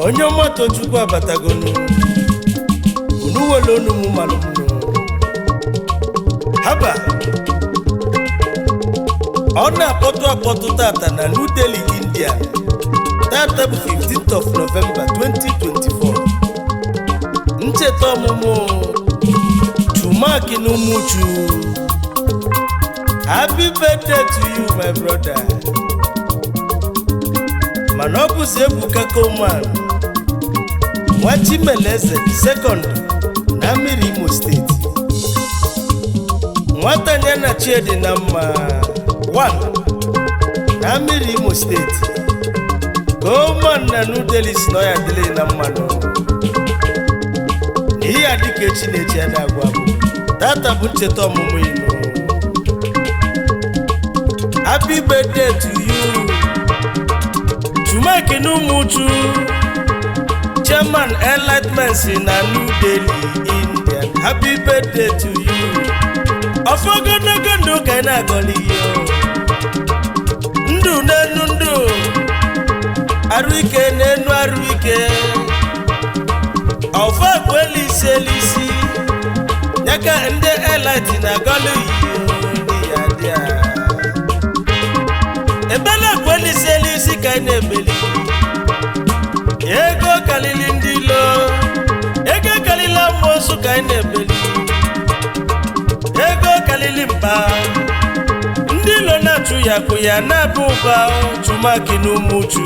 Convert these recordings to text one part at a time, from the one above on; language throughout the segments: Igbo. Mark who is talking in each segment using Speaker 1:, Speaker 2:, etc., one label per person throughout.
Speaker 1: Onye ọma Tochukwu abatagonu. Unu wele onu mụ malụ mụ. Haba. Ọ na-akpọtụ akpọtụ tata na New Delhi, India. Tata bụ 15th of November 2024. Ncheta ọmụmụ Chumaki na Umuchu. Happy birthday to you, my brother. Mana ọ bụzi Ebuka Coleman, nwa Chimeleze second na mmiri, Imo Steeti. Nwata ya na Chiedi na mma 1 na mmiri, Imo Steeti. Coleman na New Delhi si na ọ ya dịrị na mmanụ na ihe a dịka echi na-echi ya na-agwa bụ tata bụ ncheta ọmụmụ inu. Happy birthday to you, Chumaki n'Umuchu, Chairman Enlightenment si na New Delhi, India. Happy birthday to you. Ọfọ ogologo ndụ ka ị na-agọli ihe, ndụ n'enu ndụ, arụ ike n'enu arụ ike, ọfọ bụ elisi elisi ya ka ndị elite na-agọli ihe ya dị a. Ebele bụ elisi elisi ka ị na-emeli. Ego karịrị ndị ilo, ego karịrị amoosu ka anyị na-ebeli. Ego karịrị mba ndị ilo na-achụ ya kwụ ya na-aba ụba. Chumaki na Umuchu,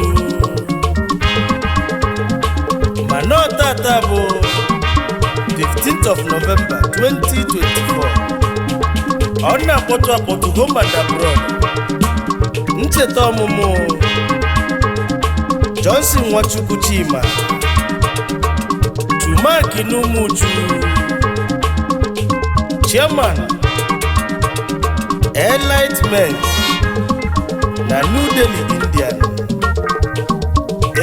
Speaker 1: mana ọtata bụ 15th of November 2024. Ọ na-akpọtụ akpọtụ home and abroad. Ncheta ọmụmụ Johnson Nwachukwu Chima, Chumaki n'Umuchu, Chairman Enlightenment na New Delhi, India.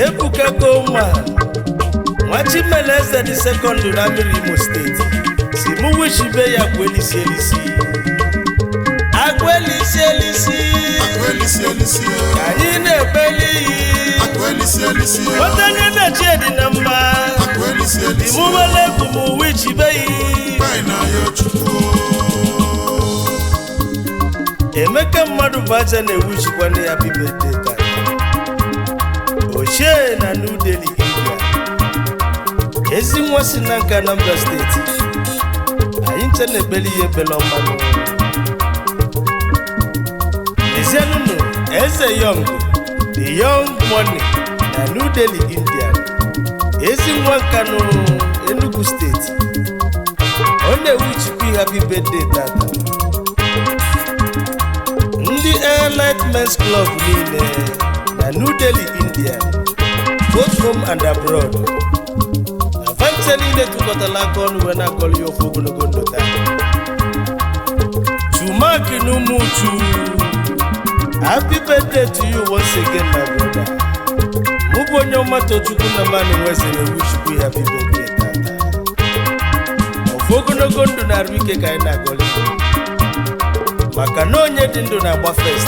Speaker 1: Ebuka Coleman, Nwachimeleze the second na mmiri, Imo Steeti, si mụ wishibe ya kwelisi elisi agwelisi elisi.
Speaker 2: Akwelisi elisi o.
Speaker 1: Ka anyị na-ekpeli iyi.
Speaker 2: Akwelisi elisi o.
Speaker 1: Nwata na Chiedi na mma.
Speaker 2: Akwelisi elisi o.
Speaker 1: Imuwele egwu m wishibe yi.
Speaker 2: Bai na ya Chukwu.
Speaker 1: Emeka mmadụ bụ aja na-ewuchikwana ya happy birthday taa. Ochie na New Delhi, India. Ezi nwa si na nka Anambra Steeti. Anyị nche na-ekpeli ihe ekpele ọmanụ. Ezienụnụ Eze Young, the Young Money na New Delhi, India. Ezi nwa Nkanụ, Enugu Steeti, ọ na-ewuchikwa happy birthday tata. Ndị Airlight Men's Club niile na New Delhi, India, both home and abroad, avancha niile tụkọtara aka ọnụ wee na-akọrọ ya ofe ogologo ndụ taa. Chumaki n'Umuchu, happy birthday to you once again, my brother. Mụ bụ onye ọma Tochukwu na mmanụ nweze na-ewuchukwu happy birthday tata. Ofe ogologo ndụ na arụ ike ka anyị na-agọli, maka na onye dị ndụ na-agba first,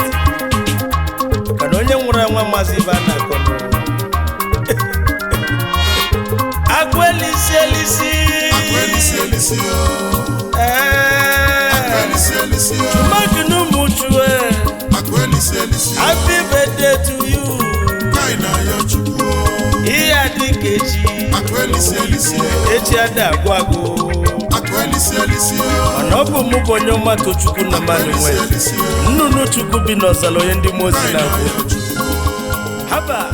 Speaker 1: maka na onye nwụrụ anwa maazị ibe a na-akọ n'ụwa. Agwelisi elisi.
Speaker 2: Akwelisi elisi o.
Speaker 1: Ee.
Speaker 2: Akwelisi elisi o.
Speaker 1: Mmadụ n'Umuchu e.
Speaker 2: Akwelisi elisi o.
Speaker 1: Happy birthday to you.
Speaker 2: Bai na ya Chukwu.
Speaker 1: Ihe adị ka echi.
Speaker 2: Akwelisi elisi o.
Speaker 1: Echi ada agwụ agwụ.
Speaker 2: Akwelisi elisi o.
Speaker 1: Mana ọ bụ mụ bụ onye ọma Tochukwu na mmadụ
Speaker 2: Akwelisi
Speaker 1: nweze
Speaker 2: elisi o.
Speaker 1: nnụnụ Chukwu bi n'ọzara, onye ndị mmụọ ozi
Speaker 2: Bai na
Speaker 1: na-agwụ.
Speaker 2: ya Chukwu.
Speaker 1: Haba.